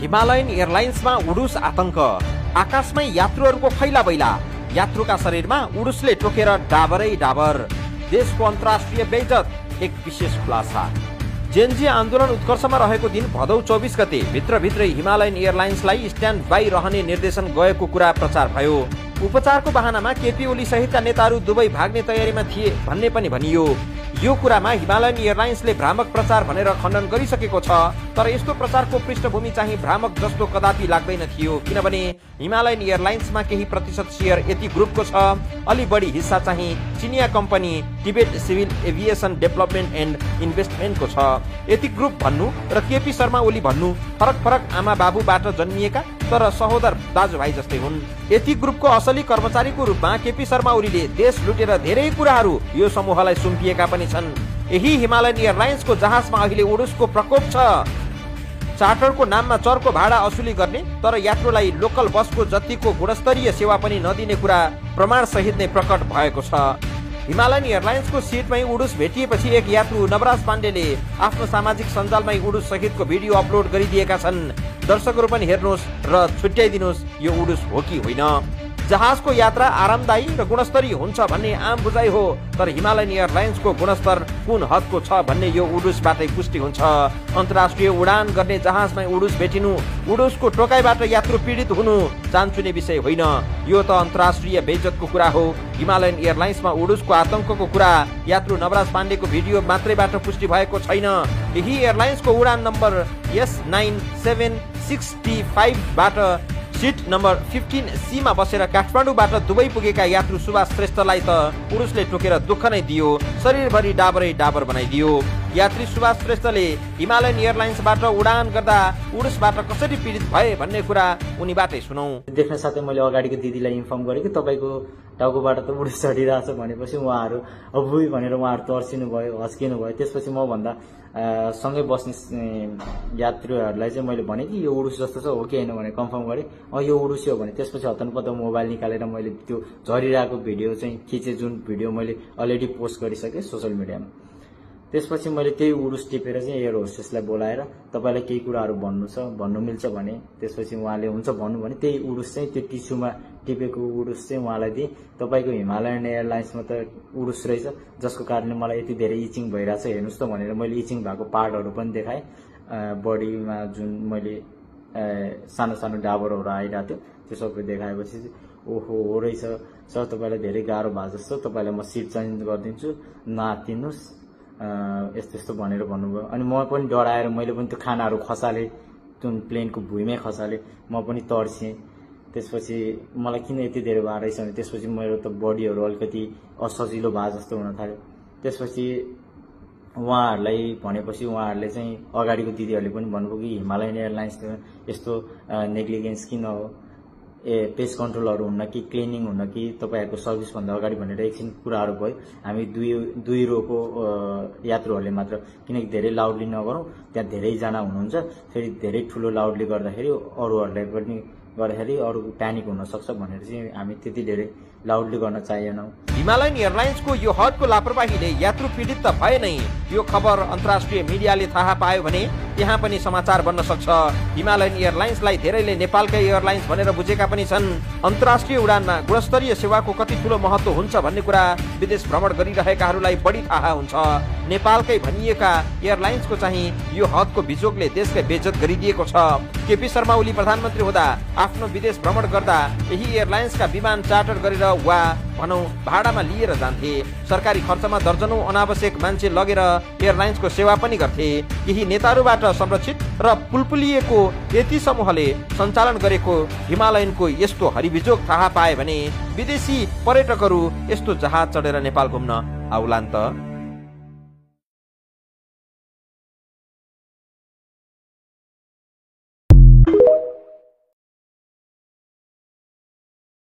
Himalayan एयरलाइन्समा उडुस आतंक, आकाशमै यात्रुहरूको फैला बैला, यात्रुका शरीरमा उडुसले टोकेर डाबरै डाबर, देशको अन्तर्राष्ट्रिय बेइज्जत, एक विशेष खुलासा। जेनजी आन्दोलन उत्कर्षमा रहेको दिन भदौ 24 गते भित्रभित्रै हिमालयन एयरलाइन्सलाई स्ट्यान्ड बाई रहने निर्देशन गएको कुरा प्रचार भयो। उपचारको बहानामा केपी ओली सहितका नेताहरू दुबई भाग्ने तयारीमा थिए भन्ने पनि भनियो। यो कुरामा हिमालयन एयरलाइन्सले भ्रामक प्रचार भनेर खण्डन गरिसकेको छ, तर यस्तो प्रचारको पृष्ठभूमि चाहिँ भ्रामक जस्तो कदापि लाग्दैन थियो, किनभने हिमालयन एयरलाइन्समा केही प्रतिशत शेयर यति ग्रुपको छ, अलि बढी हिस्सा चाहिँ चिनिया company Tibet civil aviation development and इन्भेस्टमेन्टको छ। यति ग्रुप भन्नु र केपी शर्मा ओली भन्नु फरक फरक आमा बाबुबाट जन्मिएका तर सहोदर दाजुभाइ जस्तै हुन्। यति ग्रुपको असली कर्मचारीको रूपमा केपी शर्मा ओलीले देश लुटेर धेरै कुराहरू यो समूहलाई सुम्पिएका पनि छन्। यही हिमालयन एयरलाइन्सको जहाजमा अहिले उडुसको प्रकोप छ। चार्टरको नाममा चर्को भाडा असुली गर्ने तर यात्रुलाई लोकल बसको जतिको गुणस्तरीय सेवा पनि नदिने कुरा प्रमाण सहित नै प्रकट भएको छ। हिमालयन एयरलाइन्सको सिटमै उडुस भेटिएपछि एक यात्रु नवराज पाण्डेले आफ्नो सामाजिक सञ्जालमै उडुस सहितको भिडियो अपलोड गरिदिएका छन्। दर्शकहरू पनि हेर्नुहोस् र छुट्याइदिनुहोस् यो उडुस हो कि होइन। जहाजको यात्रा आरामदायी र गुणस्तरीय हुन्छ भन्ने आम बुझाइ हो, तर हिमालयन एयरलाइन्सको गुणस्तर कुन हदको छ भन्ने यो उडुसबाटै पुष्टि हुन्छ। अन्तर्राष्ट्रिय उडान गर्ने जहाजमै उडुस भेटिनु, उडुसको टोकाइबाट यात्रु पीडित हुनु चान्चुने विषय होइन, यो त अन्तर्राष्ट्रिय बेइज्जतको कुरा हो। हिमालयन एयरलाइन्समा उडुसको आतंकको कुरा यात्रु नवराज पाण्डेको भिडियो मात्रैबाट पुष्टि भएको छैन। यही एयरलाइन्सको उडान नम्बर S9765 बाट सिट नम्बर 15C मा बसेर काठमाडौँबाट दुबई पुगेका यात्रु सुभाष श्रेष्ठलाई त उडुसले टोकेर दुःख नै दियो, शरीरभरि डाबरै डाबर बनाइदियो। यात्री सुभाष श्रेष्ठले हिमालयन एयरलाइन्सबाट उडान गर्दा उडुसबाट कसरी पीडित भए भन्ने कुरा उनीबाटै सुनौ। देख्न साथै मैले अगाडिको दिदीलाई इन्फर्म गरेँ कि तपाईँको टाउकोबाट त उडुस चढिरहेछ भनेपछि उहाँहरू अबुई भनेर उहाँहरू तर्सिनु भयो, हस्किनु भयो। त्यसपछि म भन्दा सँगै बस्ने यात्रुहरूलाई चाहिँ मैले भने कि यो उडुस जस्तो छ हो कि होइन भने कन्फर्म गरेँ, यो उडुस हो भने त्यसपछि हतनपत्त मोबाइल निकालेर मैले त्यो झरिरहेको भिडियो चाहिँ खिचेँ, जुन भिडियो मैले अलरेडी पोस्ट गरिसकेँ सोसियल मिडियामा। त्यसपछि मैले त्यही उडुस टिपेर चाहिँ एयर होस्टेसलाई बोलाएर तपाईँलाई केही कुराहरू भन्नु मिल्छ भने त्यसपछि उहाँले हुन्छ भन्नु भने त्यही उडुस चाहिँ त्यो टिस्युमा टिपेको उडुस चाहिँ उहाँलाई दिएँ। तपाईँको हिमालयन एयरलाइन्समा त उडुस रहेछ जसको कारणले मलाई यति धेरै इचिङ भइरहेछ हेर्नुहोस् त भनेर मैले इचिङ भएको पार्टहरू पनि देखाएँ। बडीमा जुन मैले सानो सानो डाबरहरू आइरहेको थियो त्यो सबै देखाएपछि ओहो हो रहेछ सर, तपाईँलाई धेरै गाह्रो भए जस्तो, तपाईँलाई म सिट चेन्ज गरिदिन्छु, नआत्तिनुहोस् यस्तो यस्तो भनेर भन्नुभयो। अनि म पनि डराएर मैले पनि त्यो खानाहरू खसालेँ, जुन प्लेनको भुइँमै खसालेँ, म पनि तर्सिएँ। त्यसपछि मलाई किन यति धेरै भए रहेछ भने त्यसपछि मेरो त बडीहरू अलिकति असजिलो भए जस्तो हुन थाल्यो। त्यसपछि उहाँहरूलाई भनेपछि उहाँहरूले चाहिँ अगाडिको दिदीहरूले पनि भन्नुभयो कि हिमालयन एयरलाइन्स यस्तो नेग्लिजेन्स किन हो, पेस्ट कन्ट्रोलहरू हुन्न कि क्लिनिङ हुन्न कि तपाईँहरूको सर्भिसभन्दा अगाडि भनेर एकछिन कुराहरू भयो। हामी दुई रोको यात्रुहरूले मात्र, किनकि धेरै लाउडली नगरौँ, त्यहाँ धेरैजना हुनुहुन्छ, फेरि धेरै ठुलो लाउडली गर्दाखेरि अरूहरूलाई पनि गर्दाखेरि अरू प्यानिक हुनसक्छ भनेर चाहिँ हामी त्यति धेरै लाउडली गर्न चाहिएनौँ। हिमालयन एयरलाइन्सको यो हदको लापरवाहीले यात्रु पीडित त भए नै, यो खबर अन्तर्राष्ट्रिय मिडियाले थाहा पायो भने त्यहाँ पनि समाचार बन्न सक्छ। हिमालयन एयरलाइन्सलाई धेरैले नेपालकै एयरलाइन्स भनेर बुझेका पनि छन्। अन्तर्राष्ट्रिय उडानमा गुणस्तरीय सेवाको कति ठूलो महत्व हुन्छ भन्ने कुरा विदेश भ्रमण गरिरहेकाहरूलाई बढी थाहा हुन्छ। नेपालकै भनिएका एयरलाइन्सको चाहिँ यो हदको बिजोगले देशलाई बेइज्जत गरिदिएको छ। केपी शर्मा ओली प्रधानमन्त्री हुँदा आफ्नो विदेश भ्रमण गर्दा यही एयरलाइन्सका विमान चार्टर गरेर वा भनौं भाडामा लिएर जान्थे। सरकारी खर्चमा दर्जनौं अनावश्यक मान्छे लगेर एयरलाइन्सको सेवा पनि गर्थे। यही नेताहरूबाट संरक्षित र पुलपुलिएको यति समूहले सञ्चालन गरेको हिमालयनको यस्तो हरिबिजोग थाहा पाए भने विदेशी पर्यटकहरू यस्तो जहाज चढेर नेपाल घुम्न आउलान् त।